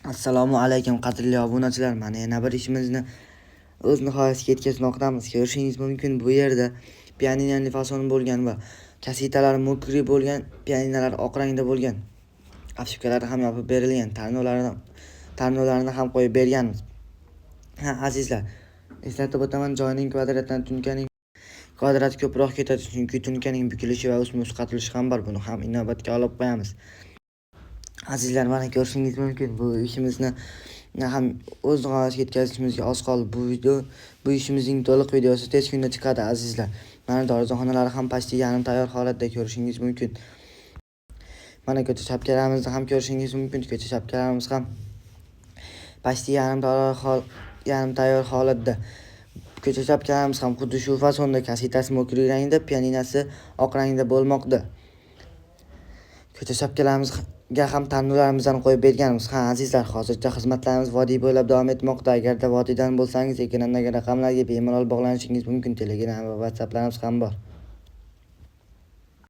Assalomu alaykum, qadrli obunachilar. Mana yana bir ishimizni o'z nihoyasiga yetkazmoqdamiz. Ko'rishingiz mumkin, bu yerda pianinoni fasoni bo'lgan va kasetalari мокрый bo'lgan, pianinolar oq rangda bo'lgan. Обшивка lari ham yopib berilgan, tarnovlarini ham qo'yib berganmiz. Ha, azizlar, eslatib o'taman, joyning kvadratdan tunkaning kvadrati ko'proq ketadi, chunki tunkaning bukilishi va ustma-ust qatilishi ham bor. Buni ham inobatga olib qo'yamiz. Azizlar, mana ko'rishingiz mumkin, bu ishimizni ham o'z nihoyasiga yetkazishimizga oz qoldi. Bu ishimizning to'liq videosi tez kunda chiqadi, azizlar. Mana darvozaxonalari ham почти yarim tayyor holatda, ko'rishingiz mumkin. Mana ko'cha chapkalarimizni ham ko'rishingiz mumkin. Ko'cha chapkalarimiz ham почти yarim tayyor holatda. Ko'cha chapkalarimiz ham xuddi shu fasonda, kasetasi мокрый rangda, pianinasi oq rangda bo'lmoqda. Ko'cha chapkalarimizga ham tarnovlarimizdan qo'yib berganmiz. Ha, azizlar, hozircha xizmatlarimiz vodiy bo'ylab davom etmoqda. Agarda vodiydan bo'lsangiz, ekrandagi raqamlarga bemalol bog'lanishingiz mumkin. Telegram va WhatsApplarimiz ham bor.